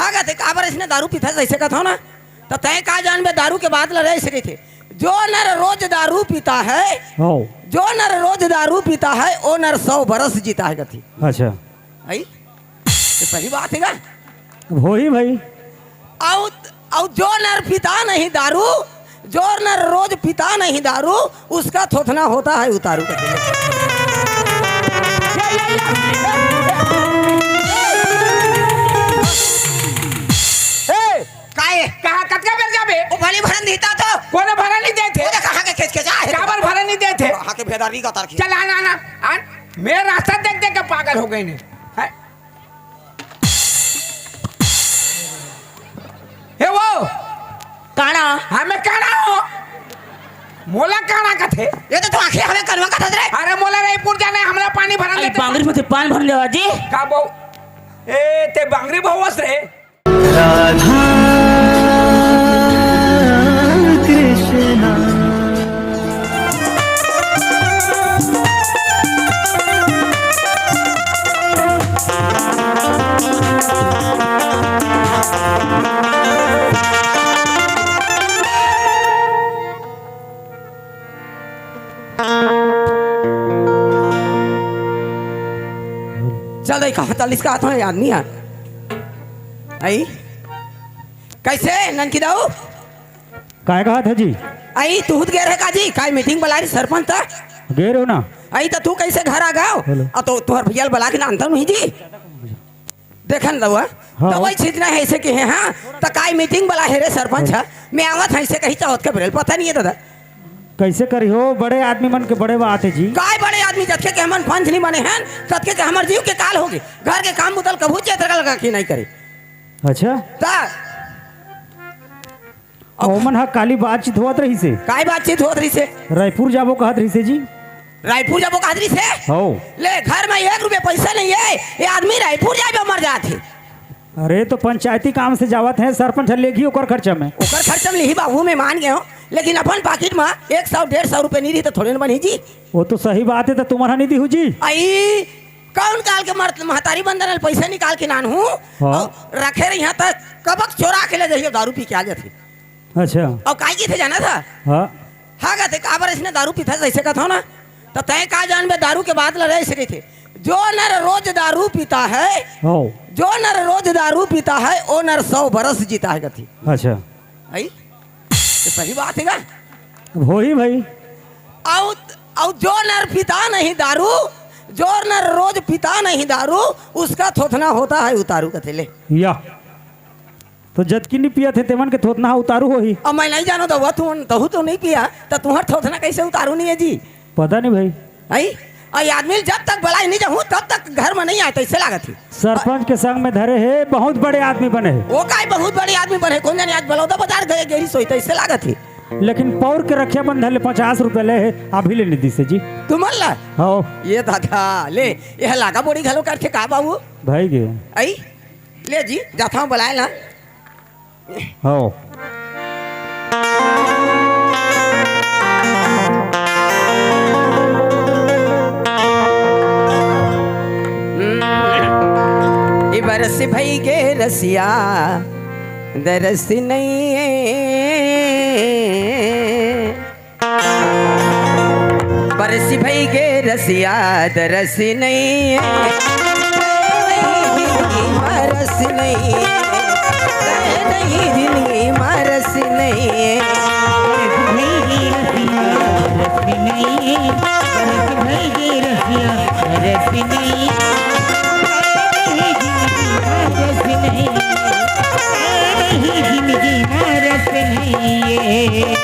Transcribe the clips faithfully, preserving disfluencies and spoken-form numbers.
कथे, "काबर अइसने दारू पीथस?" अइसे कथों ना, त तैं का जानबे दारू के बात ल रे, अइसे कहिथे, "जो नर रोज दारू पीता है, हो। जो नर रोज दारू पीता है, वो नर सौ बरस जीता है," कथे। अच्छा। अई? ये सही बात हे का? होही भाई। अउ, अउ जो नर पीता नहीं दारू, जो नर रोज पीता नहीं दारू, उसका थोथना होता है उतारू। ए, काय? कहाँ, कतका बेर जाबे? वो भली भरन देता तो। कोनो भरन नहीं देथे। वो तो कहाँ के खेच खेचा है? काबर भरन नहीं देथे? कहाँ के भेदारी का तारखी? चल, आन, आन, आन। मैं रास्ता देख देख के पागल हो गए ने। हैं? हे वो, काना? हाँ, मैं काना हो। मोला काना कथे? ये तो तू आंखें हवे कनवा कथस रे। अरे मोला रायपुर जाना है, हमला पानी भरन अई देते। बांगरी में से पानी भरन लेवा जी। का बो? ए, ते बांगरी बहुवस रे। राधा कृष्णा। चल दे, कहाँ तलिस का हाथ में याद नहीं आ। अई? कइसे ननकी दाऊ? काय कहत हे जी? अई, तू खुद गे रहे का जी? काय मीटिंग बलाय सरपंच त? गे रहो ना। अई, त तू कइसे घर आ गयो? हेलो। अ, तो तुहर भैया ल बला के लानता नहीं जी। देखन रहुआ, हाँ। दवाई छींचना हे अइसे कहे, हाँ, त काय मीटिंग बलाय हे रे सरपंच, हाँ। हाँ? मैं आवत हँव अइसे कही चाहत के बरेल, पता नहीं हे दादा। कइसे करी हो, बड़े आदमी मन के बड़े बात हे जी। काय बड़े आदमी, जतके के हमन पंच नहीं बने हन, ततके के हमर जीव के काल होगे। घर के काम बुता ल कभू चेत लगा के नहीं करे। अच्छा। त ओमन ह काली बातचीत होत रहिस हे। काय बातचीत होत रहिस हे? रायपुर जाबो कहत रहिस हे जी। रायपुर जाबो कहत रहिस हे? हौ। ले, घर में एक रुपया पइसा नहीं हे, ये आदमी रायपुर जाए बर मर जात हे। अरे, तो पंचायती काम से जावत हे, सरपंच ह लेगही ओकर खर्चा में। ओकर खर्चा में लेही बाबू, मैं मान गेंव, लेकिन अपन पाकिट में एक सौ डेढ़ सौ रुपया नहीं रही त थोड़े न बनही जी। वो तो सही बात हे, त तुमन ह नहीं दिहू जी। अई, कौन काल के मर-, महतारी बंदन ल पइसा निकाल के लानहूँ, हाँ। अउ रखे रहिहूँ त कबक चोरा के ले जइहूँ, दारू पी के आ जाथे। अच्छा। अउ काय कहिथे जानथस? हाँ। हाँ कथे, "काबर अइसने दारू पीथस?" अइसे कथों ना, त तैं का जानबे दारू के बात ल रे, अइसे कहिथे, "जो नर रोज दारू पीता है, हो। जो नर रोज दारू पीता है, वो नर सौ बरस जीता है," कथे। अच्छा। अई? ये सही बात हे का? अब होही भाई। अउ, अउ जो नर पीता नहीं दारू, जो नर रोज पीता नहीं दारू, उसका थोथना होता है उतारू, कथे ले। या। तो जतकी नहीं पियत हे, तेमन के थोथना उतारू होही। अब मैं नहीं जानों, दउवा, तू, तहू तो नहीं पिया, त तुहर थोथना कइसे उतारू नहीं हे जी? पता नहीं भाई। अई? अउ ये आदमी ल जब तक बलाय नहीं जाहूँ, तब तक घर में नहीं आय, तइसे लागत हे। सरपंच के संग में धरे हे, बहुत बड़े आदमी बने हे। वो काय बहुत बड़े आदमी बने हे, कोन जाने आज बलौदा बाजार गए, गेरी सोई, तइसे लागत हे। लेकिन पौर के रक्षाबंधन ले पचास रुपया ले हे, अभी ले नहीं दिस हे जी। तुमन ला? हाँ। ये दादा, ले, ये लागा बोड़ी घलो करथे का बाबू? भाई गे। अई? ले जी, जाथों बलाय ला। हौ। ए बरस भई गे रसिया, दरस नइये। बरस भई गे रसिया, दरस नइये। बरस नइये। नहीं जिंदगी मा रस नइये। जिंदगी मा रस नइये।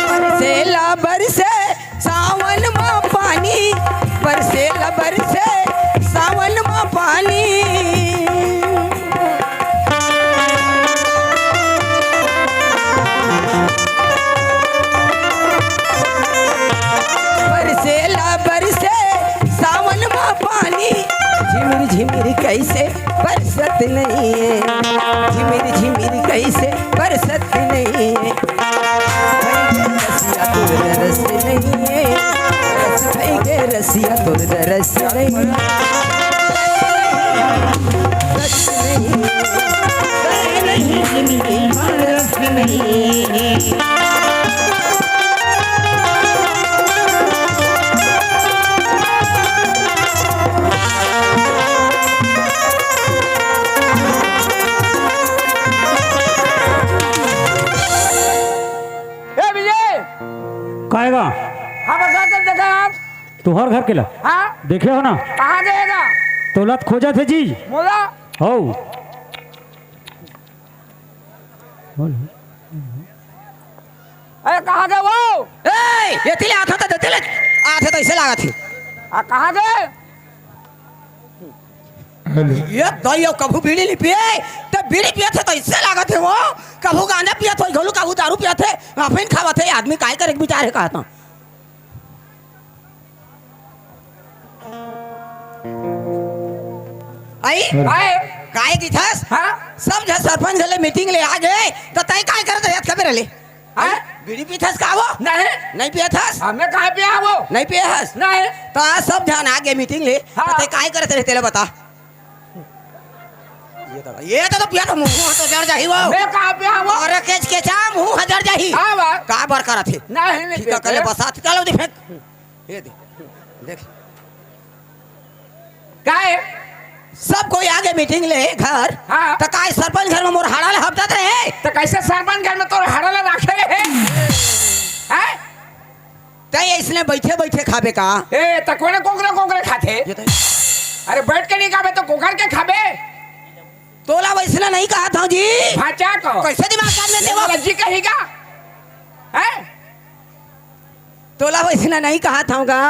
बरसेला बरसे सावन मा पानी, बरसेला बरसे सावन मा पानी। बरसेला बरसे सावन मा पानी, झिमिर झिमिर कइसे बरसत नइये, झिमिर झिमिर कइसे बर- सत नहीं है। भई के रसिया तोर दरस नहीं है। रस भई के रसिया तोर दरस नहीं है। सत नहीं है। सत नहीं है। रस नहीं है। ए विजय, काय गा? हमर घर के देखा यार। तुहर घर के ला? हाँ। देखे हो ना? कहाँ गए ना? तोला त खोजत हे जी। मोला? हो। बोल। अरे कहाँ गए वो? ए, एती ले आथे त, एती ले आथे त अइसे लागत हे। आ, कहाँ गए? ये दई अउ कभू बीड़ी नइ पिए, त बीड़ी पिए थे त अइसे लागत हे वो, कभू गांजा पिए थे, घलू कभू दारू पिए थे, अफीम खावत हे, आदमी काय करे के बिचार हे कहत हंव। अई? अई? काय किथस? हाँ? सब झन सरपंच घरे मीटिंग ले आ गे, त तंय काय करत रहत कबे रहले? हाँ? बीड़ी पीथस का वो? नहीं। नइ पियथस? हमने कहाँ पिया वो? नइ पियथस? नहीं। त आज सब झन आ गे मीटिंग ले, हाँ। त तंय काय करत रहे तेला बता। ये तो, ये तो, तो पिया तो मुंह तो जर जाही वो। मैं कहाँ पिया वो? अरे केच केचा मुंह ह जर जाही। हाँ बा। का बर करत हे? नहीं, नहीं ठीक है, पिया। कले बसात चलो दे फेंक। ये दे। देख। काय? सब कोई आ गे मीटिंग ले घर। हाँ। त काय सरपंच घर में मोर हाड़ा ले हपटत रहे? त कइसे सरपंच घर में तोर हाड़ा ले राखे रहे? हैं? तंय अइसने बइठे बइठे खाबे का? ए, त कोने कोकरे कोकरे खाथे? ये तो अरे बइठ के नइ खाबे त कोकर के खाबे? तोला वइसने नइ कहत हंव जी। भाचा को। कइसे दिमाग कान में ये देवो? मोला जी कही गा? हैं? तोला वइसने नइ कहत हंव गा।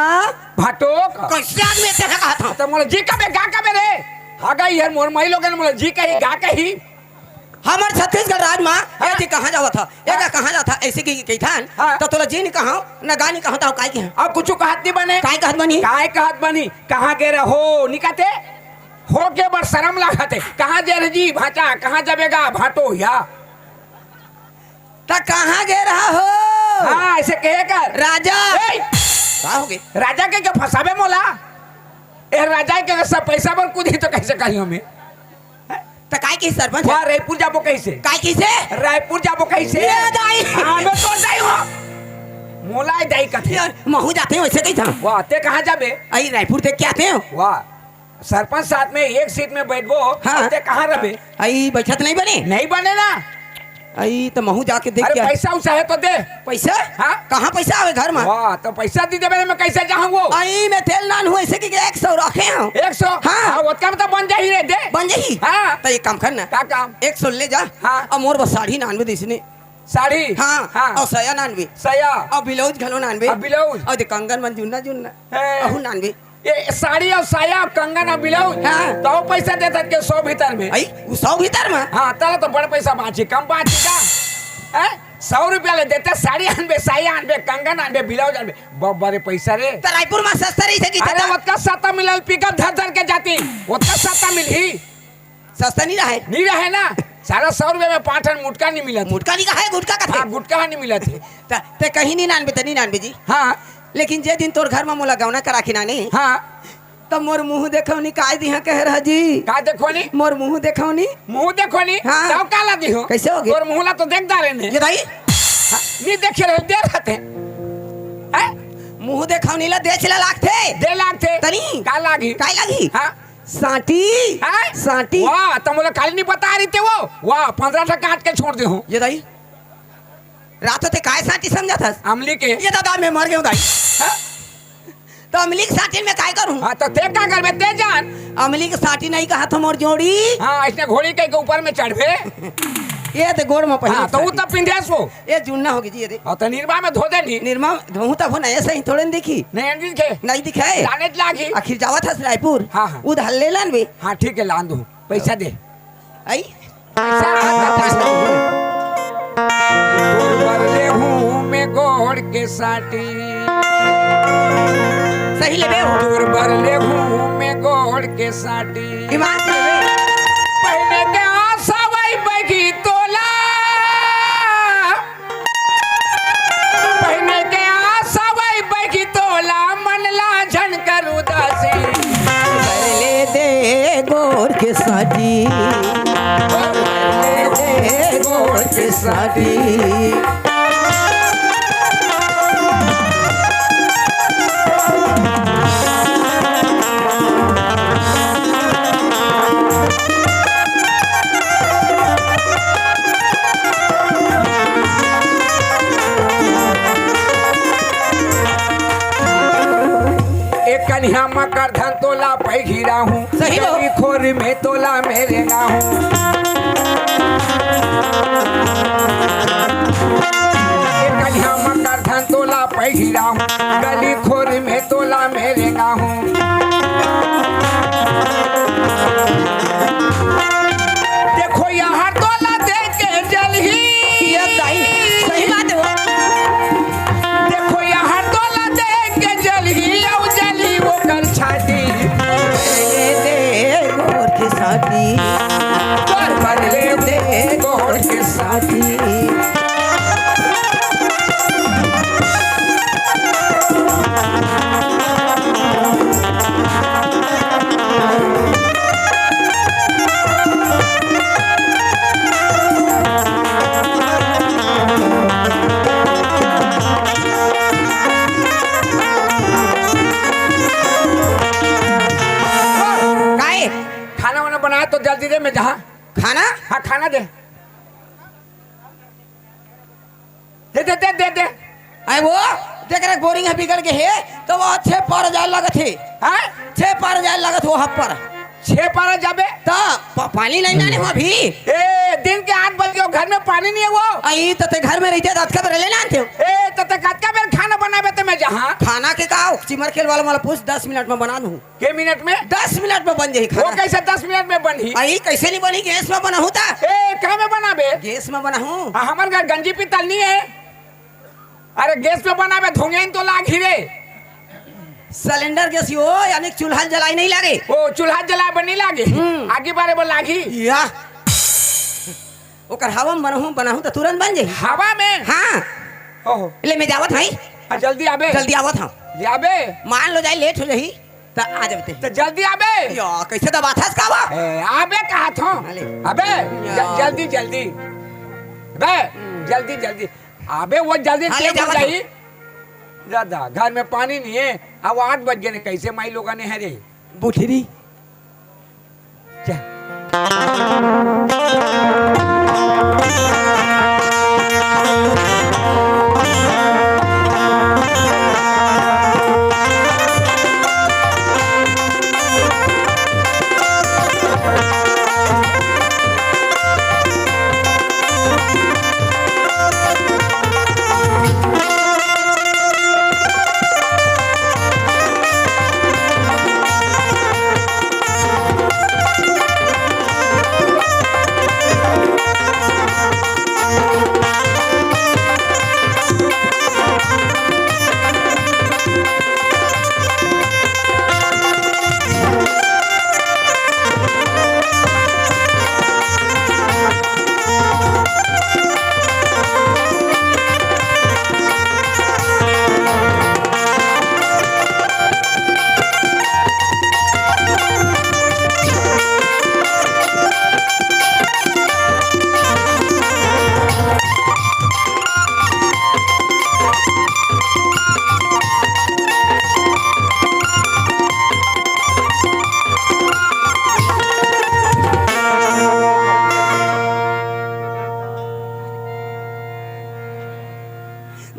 भाटो को। कइसे आदमी तेला कहत हंव? त मोला जी कबे गा कबे रे? हा गा, ये मोर माई लोगन मोला जी कही, गा कही। हमर छत्तीसगढ़ राज म, हाँ। ए जी कहाँ जावत ह? ए गा हाँ। कहाँ जावत ह? अइसे कि कहिथन, हाँ। त तोला जी नइ कहंव, न गा नइ कहंव, त काय कहंव? अब कुछु कहत नइ बने। काय कहत बनी? काय कहत बनी? कहाँ गे रहो? नइ कहते? हो के बड़ सरम लागत हे। कहाँ गे रहे जी भाचा? कहाँ जाबे गा भाटो या? त कहाँ गे रहा हो? हाँ, अइसे कहे कर। राजा। ए! का हो गे? राजा के, के फंसाबे मोला? ए, राजा के सब पइसा बर कूदही त कइसे कही हमें? त काय किहिस सरपंच? वाह, रायपुर जाबो कइसे? काय किहिस? रायपुर जाबो कइसे? ए दाई। हाँ, मैं तो दाई हंव। मोला ए दाई कथे। यार, महूँ जाथंव अइसे कहिथंव। वाह, तैं कहाँ जाबे? अई रायपुर देख के आथंव। वाह, सरपंच साथ में एक सीट में बइठबो, हाँ। तैं कहाँ रहबे? अई बइठत नइ बने? नइ बने ना। अई त महूँ जाके देख अरे के आ- पइसा उसा हे त दे। पइसा? हाँ। कहाँ पइसा हवे घर म? वाह, त पइसा दे देबे, मैं कइसे जाहूँ वो? अई मैं तेल नान हूँ, अइसे कि एक सौ रखे हंव। एक सौ? हाँ। हाँ, ओतका में त बन जाही रे, दे। बन जाही? हाँ। त एक काम कर ना। का काम? एक सौ ले जा। हाँ। अउ मोर बर साड़ी नानबे दे इसने। साड़ी? हाँ। हाँ। अउ साया नानबे। साया। अउ ब्लाउज घलो नानबे। अउ ब्लाउज? अउ दे कंगन मन जुन्ना जुन्ना। हे। अहू नानबे। ए, साड़ी अउ साया, कंगन अउ ब्लाउज, हाँ। त पइसा देथस के सौ भीतर में। अई, वो सौ भीतर में? हाँ, तोला तो बड़ पइसा बाँची, कम बाँची का? हैं? सौ रुपया ले देते, साड़ी आनबे, साया आनबे, कंगन आनबे, ब्लाउज आनबे, बब्बा रे पइसा रे। त रायपुर म सस्ता रहिथे कि अरे, तेता? ओतका सस्ता मिलल, पिकअप धर धर के जाती, ओतका सस्ता मिलही। सस्ता नइ रहे। नइ रहे ना, साला सौ रुपया में पाँच ठन मुटका नइ मिलत। मुटका नइ कहे, गुटका कथे। हाँ, गुटका नइ मिलत हे। त, तैं कहीं नइ नानबे, त नइ नानबे जी। हाँ। लेकिन जे दिन तोर घर म मोला गौना करा के नाने, हाँ। त मोर मुँह देखौनी काय दिहा कहे रहा जी। का देखौनी? मोर मुँह देखौनी। मुँह देखौनी? हाँ। तब का ला दिहो? कइसे हो गे? तोर मुँह ला तो देख डारेन। ये दाई? हाँ, नइ देखे रहे, दे रहते। हैं? मुँह देखौनी ला देख ला लागथे। दे लागथे। तनी। का लागी? काय लागी? हाँ। साँटी। हैं? साँटी। वाह, त मोला काली नइ बता रहिते वो। वाह, पंद्रह ठा काट के छोड़ देहूँ। ये दाई, रात होते काय साँटी समझत हस? अमली के। ये दादा, मैं मर गेंव दाई। हाँ? त अमली के साँटी मैं काय करूँ? हाँ, त तैं का करबे, तैं जान। अमली के साँटी नइ कहत हंव मोर जोड़ी। हाँ, अइसने घोड़ी के ऊपर में चढ़बे। ये त गोड़ म पहिरे हाँ, त वो साँटी। त पिंधे सो। ये जुन्ना होगे जी, ये दे। हाँ, त निरमा में धो दे नी। निरमा धोहूँ तभो नया सही थोड़े न दिखही। नइ दिखे। नइ दिखे। जाने त लागही। आखिर जावत हस रायपुर। हाँ, हाँ। उधार ले लानबे। हाँ, ठीक हे, लान दूँ। पइसा दे। अई? पइसा दे। तोर बर लेहूँ मैं गोड़ के साँटी। सही लेबे हो। तोर बर लेहूँ मैं गोड़ के साँटी। ईमान से लेबे। पहिने के आस आवय बइगी तोला। के साथी। एक कन्हैया मकर धन तोला पहिराहूँ, सही हो। गली खोर में तोला मेरे ना हूँ। एक कन्हैया मकर धन तोला पहिराहूँ, गली खोर में तोला मेरे ना हूँ। देखो यहाँ तोला दे के जलही। ये दाई, सही बात है वो। देखो यहाँ तोला दे के जलही, आओ जलही वो कर छाती। दे गोर के साथी। तोर बदले दे गोर के साथी। काहे? खाना वाना बनाए तो जल्दी दे, मैं जहाँ खाना? हाँ, खाना दे। दे, दे, दे, दे, दे। अरे वो, जेकरे बोरिंग ह बिगड़ गे हे, त वो छे पार जाए लगत हे। हाँ? छे पार जाए लगत हो हप्पर। छे पार जाबे? त प-, पानी नहीं लाने हो अभी। ए, दिन के आठ बज गे, घर में पानी नहीं है वो। अई, त ते घर में रहिते त अतका बेर ले लानते हो। ए, त ते कतका बेर खाना बनाबे ते मैं जहाँ? खाना के का? चिमर खेल वाला मला पूछ, दस मिनट में बना दूँ। के मिनट में? दस मिनट में बन जाही वो खाना। कैसे दस मिनट में बनही? अई, कैसे नहीं बनी? गैस में बनाहूँ त। ए, का में बनाबे? गैस में बनाहूँ। हाँ, हमर घर गंजी पीतल नहीं है। अरे, गैस में बनाबे, धुआं तो लागही रे। सिलेंडर गैस हो, यानी चूल्हा जलाई नहीं लागे। ओ, चूल्हा जलाए बर नहीं लागे। हम्म। आगी बारे बर लागही। या। ओकर हवा में बनाहूँ, बनाहूँ त तुरंत बन जाही। हवा में? हाँ। ओहो। ले, मैं जावत हई। हाँ, जल्दी आबे। जल्दी आवत हूँ। ले आबे। मान लो जाए लेट हो जाही, त आ जाबे ते। त जल्दी आबे। या, कैसे दबाथस का बा? ए, आबे कहत हूँ। हाँ, ले। अबे, ज-, या। जल्दी, जल्दी। बे, जल्दी, जल्दी। अबे, वो जल्दी हाँ, ले टेम हो जावत जाही। हूँ। दादा, घर में पानी नहीं है। अब आठ बज गए ने, कैसे माई लोगा ने है रे? बुठरी। जा।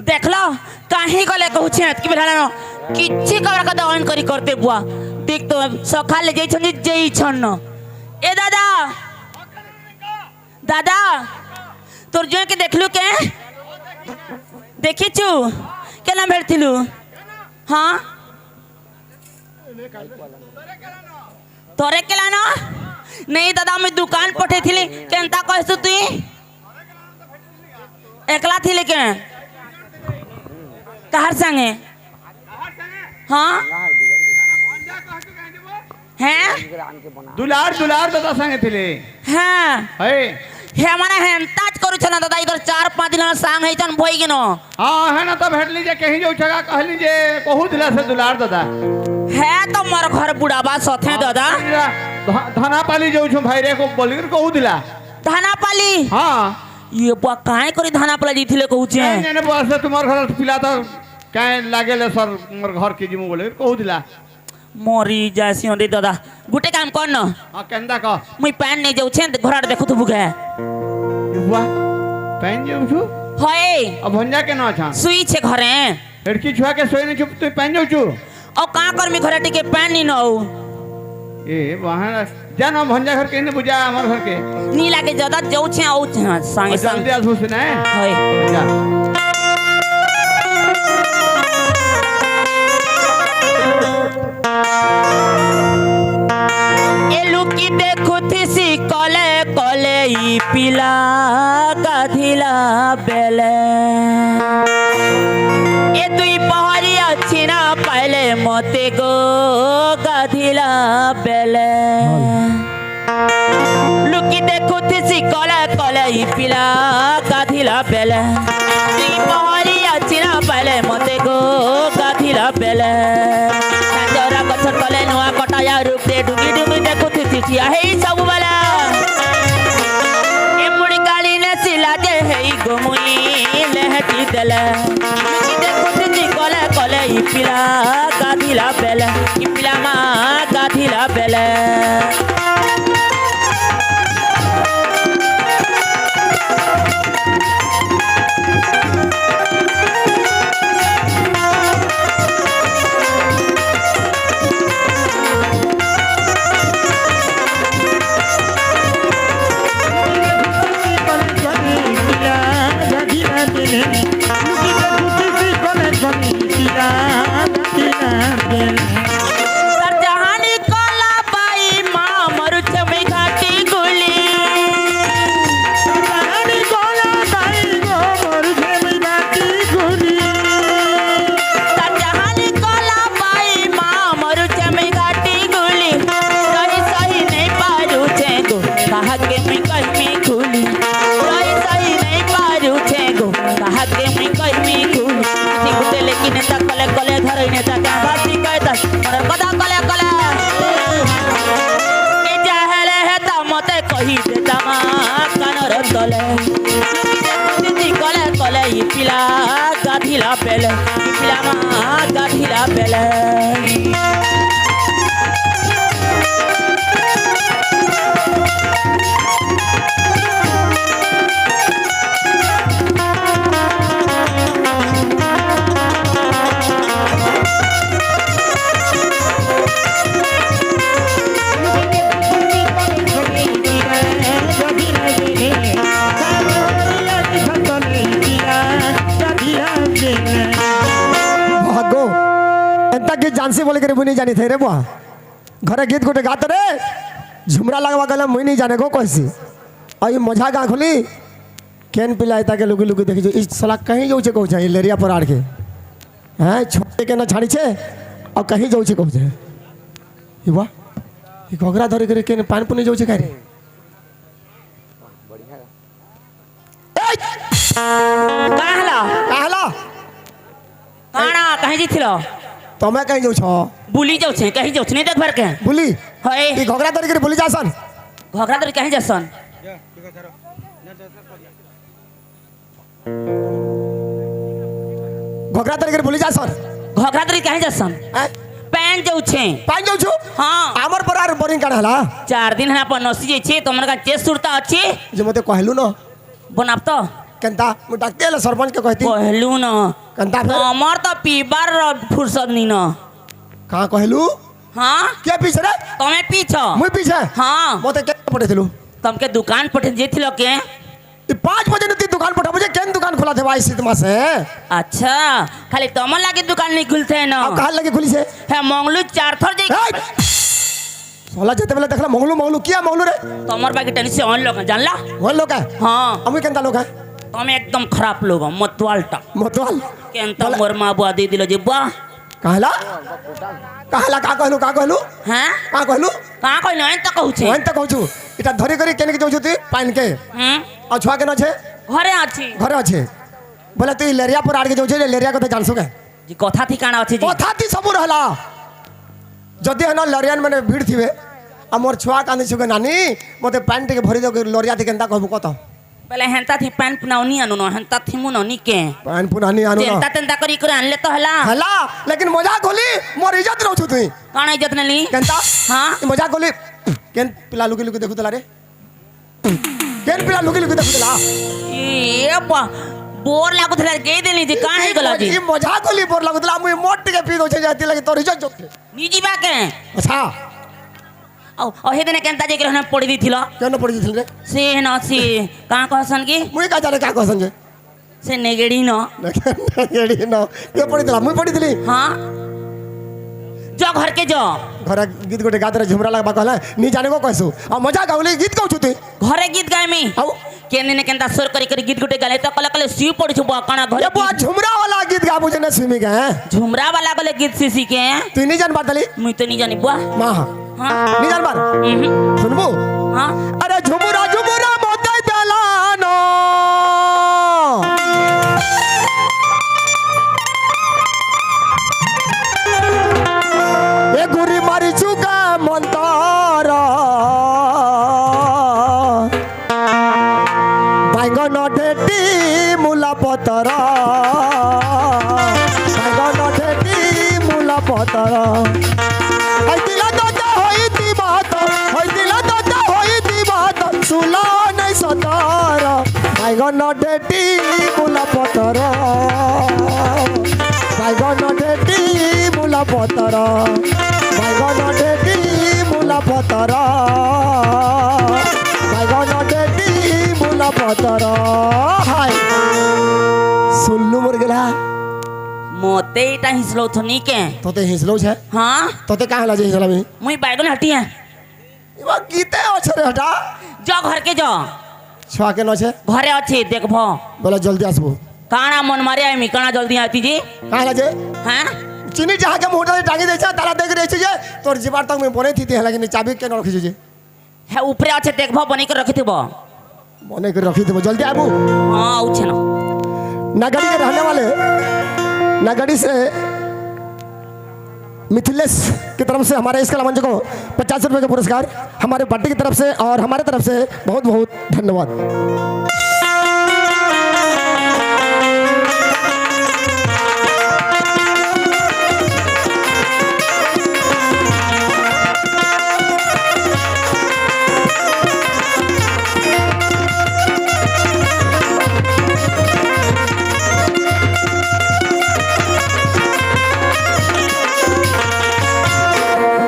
देख लो, काहे को ले कहू छे, कि बिल्हड़ा नो, किच्छी कबर का दवान करी करते बुआ। देख तो, सखा ले जई छन, जई छन न। ए दादा, दादा, तोर जोन के देखलू के? देखी छु, के नाम भेड़ थिलू? हाँ? तोरे के लानो? नहीं दादा, मैं दुकान पठे थिली, केंता कहसु तुई? एकला थिली के? तहर संगे? हाँ? हैं? दुलार, दुलार दादा संगे थिली। हाँ। है। हे, मने हेंताच करू छना दादा, इधर चार पाँच दिन सांग है चन भोई गिनो। हाँ, है ना, तब हट लीजिए, कहीं जो छगा कह लीजिए, कहू दिला से दुलार दादा। है तो मोर घर बुढ़ाबा सथे हाँ, दादा। ध-, धनापाली जो छु भाई रे को बोल कर कहू दिला। धनापाली? हाँ। ये बुआ काय करी धाना पला जीथिले कहूचे? नहीं, नहीं, नहीं, बुआ, से तुम्हार घर पिला तो काय लागे ले सर, मोर घर के जिमु बोले, कहू दिला। मरी जासी रे दादा। गुटे काम कर न। हाँ, केंदा का? मुई पान नहीं जाऊ छे, घर आड़ देखु तो बुगे। बुआ, पान जाऊ छु? होए। अब भंजा के ना छा? सुई छे घरे। लड़की छुआ के सोई नहीं छु, तू पान जाऊ छु? और का कर मी घरे टिके पान नहीं नौ। ए, वहाँ जा ना, भंजा घर के नहीं बुझा, हमार घर के। नी लागे ज्यादा जाऊ छे, आऊ छे, हाँ, संगे और संग। जल्दी आ, सुन सुना है। होए। जा। ए लुकी देखु थिसी कले कले ई पिला गाधिला बेले। ए दुई पहरी अच्छी ना पाइले मते गो गाधिला बेले। लुकी देखु थिसी कले कले ई पिला गाधिला बेले। ई पहरी अच्छी ना पाइले मते गो गाधिला बेले। साजरा गछर कले नुआ कटाया रूप दे डुगी डुगी देखु थिसी ठिया हे ई सब वाला। ए मुड़ी काली ने सिला जे हे ई गोमुई लेहती देले। लुकी देखु थिसी कले कले ई पिला गाधिला बेले। ई पिला मा गाधिला बेले। सरजहानी कोला बाई माँ मरु छमी घाटी गुली। सरजहानी कोला बाई माँ मरु छमी घाटी गुली। रही सही नहीं पारू छे गो, कहा के मी कहीं मी खुली। रही सही नहीं पारू छे गो, कहा के मी कहीं मी खुली। ठीक उठे लेकिन तकले कले धरई ने तका बासी कहता। मोर कदा कले कले। ए चाहले हे त मते कही दे तमा कानर तले। दीदी कले कले ई पिला गाधिला पेले। ई पिला मा गाधिला पेले। भागो, एंता गीत जानसी बोले करे बुनी जानी थे रे बुआ। घरे गीत गोटे गात रे, झुमरा लगवा गले मुई नहीं जाने को कैसी। आई मजा गा खुली, केन पिला एता के लुकी लुकी देखी जो, इस साला कहीं जाऊ छे कहू छे, लेरिया पर आड़ के। हैं, छोटे के ना छाड़ी छे, और कहीं जाऊ छे कहू छे। ई वाह, ई घोघरा धरी करे केन पान पुनी जाऊ छे का रे? ए! काहला? काहला? काना, कहीं जीथिल? तमे कहीं जाऊ छो? बुली जाऊ छे, कहीं जाऊ छे, नहीं देख भर के। बुली? होए। ई घोघरा धरी करे बुली जासन? घोघरा धरी कहीं जासन? घोघरा धरी करे बुली जासन? घोघरा धरी कहीं जासन? हैं? पैन जाऊ छे। पैन जाऊ छु? हाँ। आमर पर आर बोरिंग काना हला? चार दिन है अपन नसी जे छे, तो मन का चेस सुरता अच्छी। जे मते कहलू न। बनाब तो? केंता, मु डाकते ले सरपंच के कहती। कहलू न। केंता फेर? हमर तो पीबार फुर्सत नी न। कहाँ कहलू? हाँ? के पीछे रे? तमे पीछ। मुई पीछे? हाँ। मते के पठेथिलु? तमके दुकान पठे जेथिल के? ई पाँच बजे नुती दुकान पठा बजे केन दुकान खुला थे भाई सीतमा से? अच्छा, खाली तमन लागे दुकान नहीं खुलते न। अब कहाँ लगे खुली से? है मंगलू चार थर जे। ए! सोला जेते बेले देखला मंगलू, मंगलू किया मंगलू रे? तमर बाकी टेनिस से ऑन लोग जानला? ऑन लोग है? हाँ। अमी केंता लोग है? तमे एकदम खराब लोग, मतवाल टा। मतवाल? केंता बोला। मोर माँ बुआ दे दिलो जे बुआ। कहला? कहला का कहलू, का कहलू? हैं? का कहलू? का कहलू? एन त कहू छे। एन त कहू छु। इटा धरी करी केने के जाऊ छु ती? पाइन के। हम्म। और छुआ के न छे? घरे अछि। घरे अछि। बोले तू लेरिया पर आड़ के जाऊ छे, लेरिया को तो जान सुके। जी कथा ठिकाना अछि जी। कथा ती सबू रहला। जदि है ना लरियन मने भीड़ थिवे, आ मोर छुआ कांदी छुके नानी, मते पाइन टिके भरी दो लरिया ती केंता कहबू कत? तले हेंता थी पैन पुनावनी आनो न, हेंता थी मुनौनी के। पैन पुनानी आनो न। तेंता तेंता करी करे आन ले तो हला। हला, लेकिन मजाक होली, मोर इज्जत रहो छु तुई। कौन इज्जत नली? केंता? हाँ? ई मजाक होली। केन पिला लुकी लुकी देखु तला रे? केन पिला लुकी लुकी देखु तला? ए, बा-, बोर लागु थला, के देली जी, कहाँ है ई गला जी? मज-, ई मजाक होली, बोर लागु थला, मुई मोट के पी दो छे जाती लगी, तोर इज्जत जोते। निजी बा के? अच्छा। औ, औ, हे देने केंता जे के रहने पड़ी दी थिला? केन पड़ी दी थिल रे? से है ना, से, कहाँ कहसन की? मुई का जाने का कहसन जे? से नेगेड़ी न। नेगेड़ी न। के पड़ी दिला? मुई पड़ी दिली। हाँ। जो घर के जो। घर गीत गोटे गात रहे, झुमरा लगबा कहला, नी जाने को कहसु। आ मजा गाउली, गीत गाउ छुती। घरे गीत गाए मी। आउ। केने ने केंता सुर करी करी गीत गोटे गाले तो कले कले सी पड़ी छु बा काना घर ये बुआ गीत। झुमरा वाला गीत गाबू जे ने सुमी के, हैं? झुमरा वाला गले गीत सी सी के। तू नी जान बात दली? मुई तो नी जानी बुआ। माँ। हाँ। नी जान बार? हम्म। सुनबू? हाँ। अरे झुमुरा झुमुरा मोते दलानो। ए गुरी मारी चुका मंतर। बाइगन ढेटी मुला पतर, बाइगन ढेटी मुला पतर। हैतिला दादा होई दी बात, हैतिला दादा होई दी बात, सुला नहीं सतर। बाइगन ढेटी मुला पतर, बाइगन ढेटी मुला पतर, बाइगन ढेटी मुला पतर। बाइगन ढेटी मुला पतर। हाय। सुल्लू मोर गेला। मोते इटा हिसलो थनी के। तोते हिसलो छे? हाँ। तोते का हला जे हिसला मी? मुई बाइगन हटी है। इबा गीते हो छे रे हटा। जा घर के जा। छुआ के न छे? घरे अच्छे देखबो। बोला जल्दी आसबो। काना मन मारे आई मी, काना जल्दी आती जी। का हला जे? हाँ? चीनी चाह के मोटर टांगी दे छे, ताला देख रहे छे जे, तोर जीवार तक में बोले थी, थी, हालांकि चाबी के न रखी जे। है, ऊपरे अच्छे देखबो, बने के रखी थी बो। बने के रखी थी बो, जल्दी आबू। हाँ, उछे ना। नगड़ी के रहने वाले, नगड़ी से मिथिलेश की तरफ से हमारे इस कला मंच को पचास रुपए का पुरस्कार, हमारे पार्टी की तरफ से और हमारे तरफ से बहुत बहुत धन्यवाद।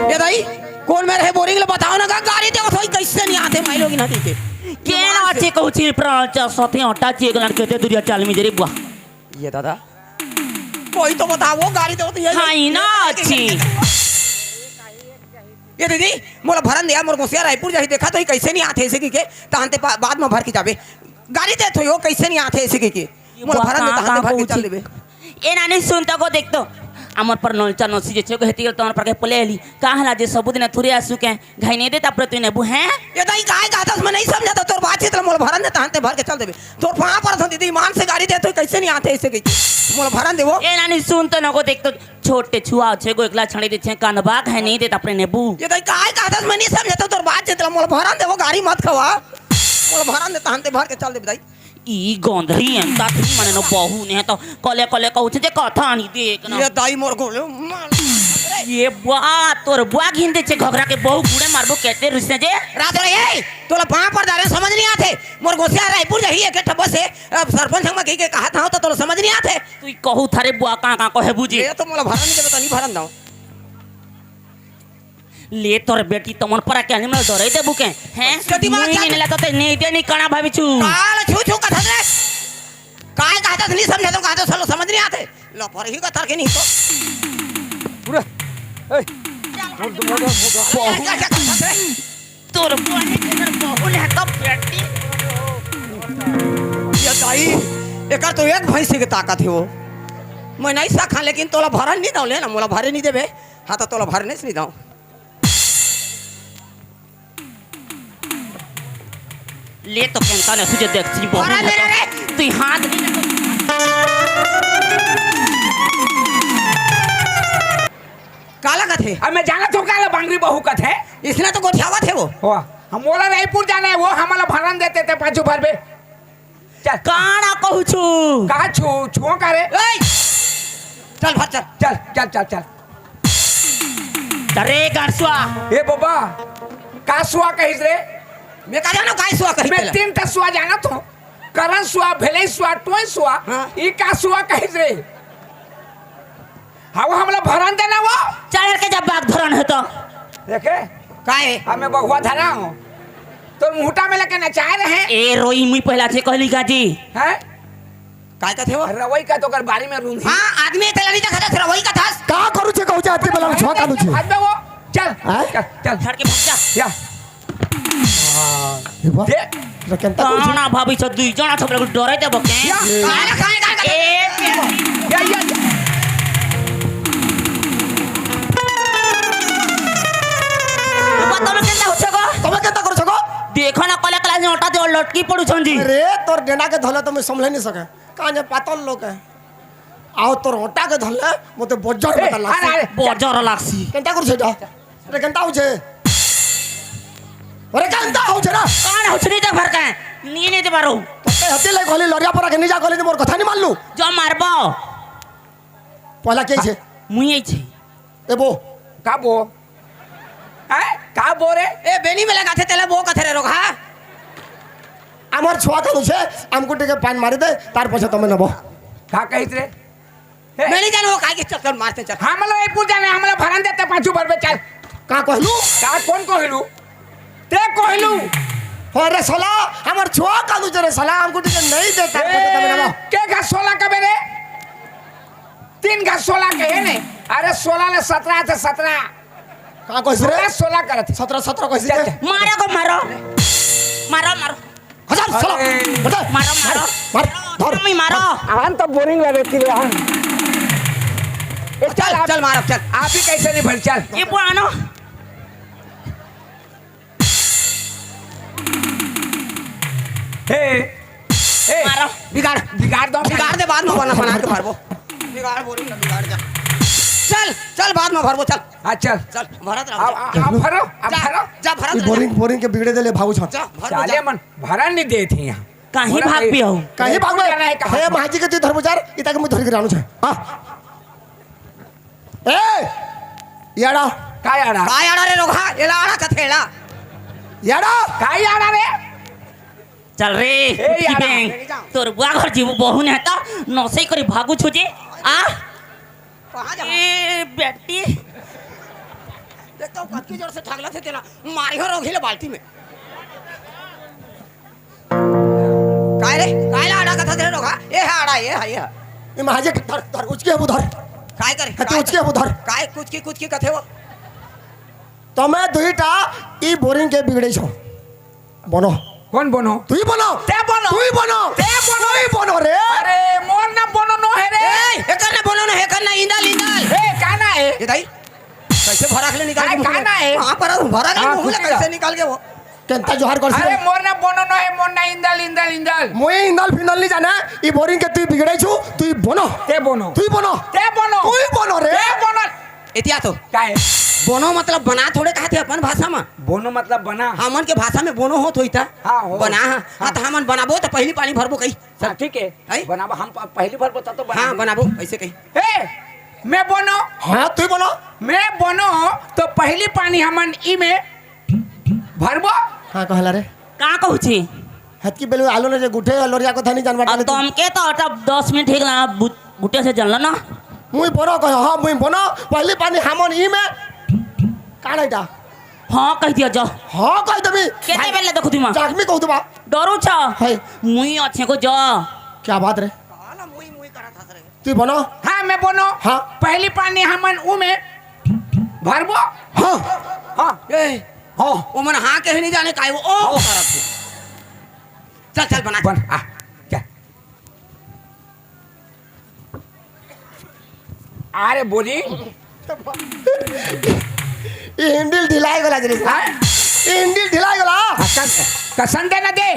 ए दाई, कोन मेर हे बोरिंग ल बताओ ना, का गारी देवत होई, कइसे नइ आथे माई लोगिन हती के। के ना आथे कहूँ चिपरा चा सथे अटा ची एक लड़के ते दुरिया चाल मिजरी बुआ। ये दादा, कोई तो बताओ, वो गारी देवत हे। हाँ, ई ना अच्छी। ये दीदी, मोला भरन दे यार, मोर गोसिया रायपुर जाही, देखा तो ही कइसे नइ आथे अइसे कहिके, तहन ते बा-, बाद म भर के जाबे। गारी देत होई, कइसे नइ आथे अइसे कहिके। मोला भरन दे, तहन ते भर के चल देबे। ए नानी, सुन तो को देख तो। अमर पर नोलचा नोसी जे छे को हेती गेल तो अमर पर के पले एली। का हला जे सबु दिन थुरे आसु के घाई नइ दे तापरे तू नेबू हैं? ए दाई, काय कहतस, मैं नइ समझत हँव तोर बातचीत ल, मोला भरन दे, तहन ते भर के चल देबे। तोर पाँव परत हँव दीदी, ईमान से गारी देत होई, कइसे नइ आथे अइसे कहिके। मोला भरन दे वो। ए नानी, सुन तो नको देख तो, छोटे छुआ छे को एकला छड़े दे छे, कांदबा घाई नइ दे तापरे नेबू। ए दाई, काय कहतस, मैं नइ समझत हँव तोर बातचीत ल, मोला भरन दे वो, गारी मत खवा। मोला भरन दे, तहन ते भर के चल देबे दाई। ई गोंधरी एंता थी मने न बहू ने तो कले कले कहू छे जे कथा नइ देख ना। ये दाई मोर गोले मार। ये बुआ, तोर बुआ घिन दे छे घघरा के बहू गुड़े मारबो केते रुसे जे। रात रे, ए, तोला पाँव पर दारे समझ नइ आथे। मोर गोसिया रायपुर जाही एक ठब्बा से, अब सरपंच संग म कहिके कहत हँव त तोला समझ नइ आथे। तू कहू थारे बुआ का का कहे बुझी। ये तो मोला भरन नइ देबे त नइ भरन दँव। ले तोर बेटी तमन परा के animal डरे देबू के, हैं? कति बार मुई जा- नइ लेता ते नइ दे नइ कणा भाभी छू। काल छू छू कथत रे। काय कहत नइ समझत हँव, कहत हँव समझ नइ आथे। लो पर ही कथर के नइ तो। पूरा, ए, मोर, मोर, मोर, मोर, क्या, क्या, क्या कथत रे? तोर बहिनी के घर बहू ने तो बेटी। ये दाई, एकर तो एक भैंसी के ताकत हे वो। मैं नइ सकँव, लेकिन तोला भरन नइ दँव, ले ना, मोला भरे नइ देबे। हाँ, त तोला भरनेच नइ दँव। ले तो केंता ने तुझे देखती बहू अरे, ले, ले, ले। तू हाथ नहीं लगा। काला कथे? अब मैं जानत हँव काला बांगरी बहू कथे। इसने तो गोठियावत हे वो। वाह, हम मोला रायपुर जाना हे, वो हमला भरन देते ते पाछू भरबे। चल। काना कहू छु? का छु, छुओ का रे? ए! चल, भाग, चल। चल, चल, चल, चल। अरे, गड़सुआ। ए बाबा, का सुआ कहिस रे? मैं का जानो, का सुआ कहिस मैं तेला? तीन ठा सुआ जानत हूँ। करन सुआ, भेलई सुआ, टोय सुआ। हाँ। ई का सुआ कहिस रे? हाँ, वो हमला भरन देना वो। चढ़ के जब बाग धरन है तो। देखे? काहे? अब मैं बहुआ धरा हूँ। तो मुहटा में लेके नचाए रहे। ए रोई, मुई पहला से कहली का जी। हैं? काय कथे वो? रवई का तो ओकर बारी में रूंधी। हाँ, आदमी तेला नहीं देखा था, रवई का था। का करू छे कहू छे, आते बला छुआ कानू छे। भाग बे वो। चल, हाँ? चल, चल। झड़ के भाग जा। या। ए बा, दे। रे केंता कहू छे? काना भाभी से दुई जना छपरा को डरे दे बके। या। काहे, काहे, काहे, काहे? ए, या, या, या। बात में केंता हो छे गो? तमे केंता करू छे गो? देखो ना, कले कले से ओटा दे लटकी पड़ू छंजी। अरे, तोर डेना के धले तो मैं संभले नहीं सके। काहे पातल लोग है। आओ तोर ओटा के धले, मोते बजर ए, बता लागसी। अरे, अरे। बजर लागसी। केंता करू छे जा? अरे, केंता हो छे? अरे, केंता हो छे ना? कान हो छे नहीं देख भर के। नी नहीं दे मारो। तो ते हते ले गोली लरिया पर के नहीं जा गोली ने मोर कथा नहीं मान लू। जो मारबो। पहला के छे? मुई आई छे। ए बो। का बो? हैं? का बो रे? ए, बेनी में लगाथे, तेला बो कथे रे रोगहा। हमर छुआ कानू छे, हमको टिके पान मारे दे, तार पछे तमे नबो। का कहित रे? हे। मैं नहीं जानू, काय के चक्कर मारते चल। हमला ए पूजा नहीं, हमला भरन देते पाछू भरबे, चल। का कहलू? का कौन कहलू? ते कहलू। हो रे साला, हमर छुआ कानू छे रे साला, हमको टिके नहीं देता, ए, पछे तमे नबो। के का सोला कबे रे? तीन का सोला कहे ने। अरे सोला ले सतरा थे, सतरा। का कहिस रे? सोला, सोला करत। सतरा, सतरा कहिस चल, रे? चल। मारो को मारो। मारो, मारो। हजार साला। अरे। हजार। मारो, मारो। मार, धर। मम्मी मारो। आन तो बोरिंग लगे कि रे, आन। ए, चल, चल, आप, चल, मारो, चल। आप ही कैसे नहीं भर, चल। ये पुरानो। हे, हे, मारो। बिगाड़। बिगाड़ दो, बिगाड़ दे, बाद में बना, बना के भरबो। बिगाड़, बोरिंग ना बिगाड़ जा। चल, चल, बाद में भरबो, चल। हाँ, चल। चल, भरत रहो, अब, जा। अब, अब भरो, अब जा, भरो। जा, भरत ई रहो, जा। बोरिंग, बोरिंग के बिगड़े देले भाऊ छन। जा, भर दो, साले जा। मन भरन नहीं देत हे यहाँ। कहीं बोला भाग नहीं। भी आओ। कहीं भाग में। जाना है कहाँ? हे, महाजी के तू धर बुजार, इता के मुँह धर के रानू छे। हाँ। ए, याड़ा। का याड़ा? का याड़ा रे रोगहा? एला आड़ा कथे एला। याड़ा। का याड़ा रे? चल रे, ए, याड़ा। बेंग। तोर बुआ घर जीव बहू ने त नसे करी भागू छुजे। आ? कहाँ जा? ए, बेटी। देख तो कतकी जोर से ठगला थे तेला। मारी हो रोगही ले बाल्टी में। काय रे? काय ला आड़ा कथा दे रोगहा? ए हा आड़ा, ए हा, ए हा। ए महाजे के धर, धर, उचके अब धर। काय करे? हते काय उचके अब धर। काय कुचकी, कुचकी कथे वो? तमे दुईटा ई बोरिंग के बिगड़े छो। बनो। कौन बनो? तुई बनो। ते बनो। तुई बनो। ते बनो। तुई बनो रे। अरे, मोर ना बनो नो हे रे। ए, एकर ना बनो नो, एकर ना इंदल, इंदल। ए, का ना हे? ए दाई, कैसे भराक ले निकाल काय, के मुंह का ले? ना हे? कहाँ पर भराक ले हाँ, मुंह ले कुछ नहीं कैसे ना। निकाल के वो? केंता जोहार कर अरे, मोर ना बनो नो हे, मोर ना इंदल, इंदल, इंदल। मुई इंदल फिंदल नहीं जाना, ई बोरिंग के तुई बिगड़े छु, तुई बनो। ते बनो। तुई बनो। ते बनो। तुई बनो रे। ते बनो। एतिया तो। काय? बनो मतलब बना थोड़े कहते अपन भाषा में। बोनो मतलब बना। हमन के भाषा में बोनो होत होई ता। हाँ, हो। बना, हाँ। हाँ, तो हमन बनाबो तो पहली पानी भरबो कही। हाँ, ठीक है। है? बनाबो, हम प-, पहली भरबो तब तो बनाबो। हाँ, बनाबो, ऐसे कही। ए, मैं बोनो। हाँ, तू ही बोनो। मैं बोनो, तो पहली पानी हमन ई में भरबो। हाँ, कहला रे। का कहू छी? हतकी बेलू आलू ने जे गुठे लोरिया को थानी जानवर अब डाले तू। तुमके तो अटा दस मिनट ठीक ला, बु-, गुटे से जानला ना। मुई बोनो कहो, हाँ, मुई बोनो, पहली पानी हमन ई में काढ़ आइटा। हाँ, कह दिया जा। हाँ, कह देबी। केते बेले देखो दिमा? जागमी कहू देबा। डरू छा? है। मुई अच्छे को जा। क्या बात रे? कहा ना मुई, मुई करा था रे। तू बोनो? हाँ, मैं बोनो। हाँ। पहली पानी हमन ऊ में भरबो। हाँ। हाँ। ए, हाँ। ओ मन हाँ कहे नहीं जाने काहे वो। ओ, हाँ। करत हे। चल, चल, बना। बन, आ, चल। अरे, बोली। ये हैंडल ढिलाई वाला जरे। हाँ? ये हैंडल ढिलाई वाला। हाँ, कस-, कसन देना दे।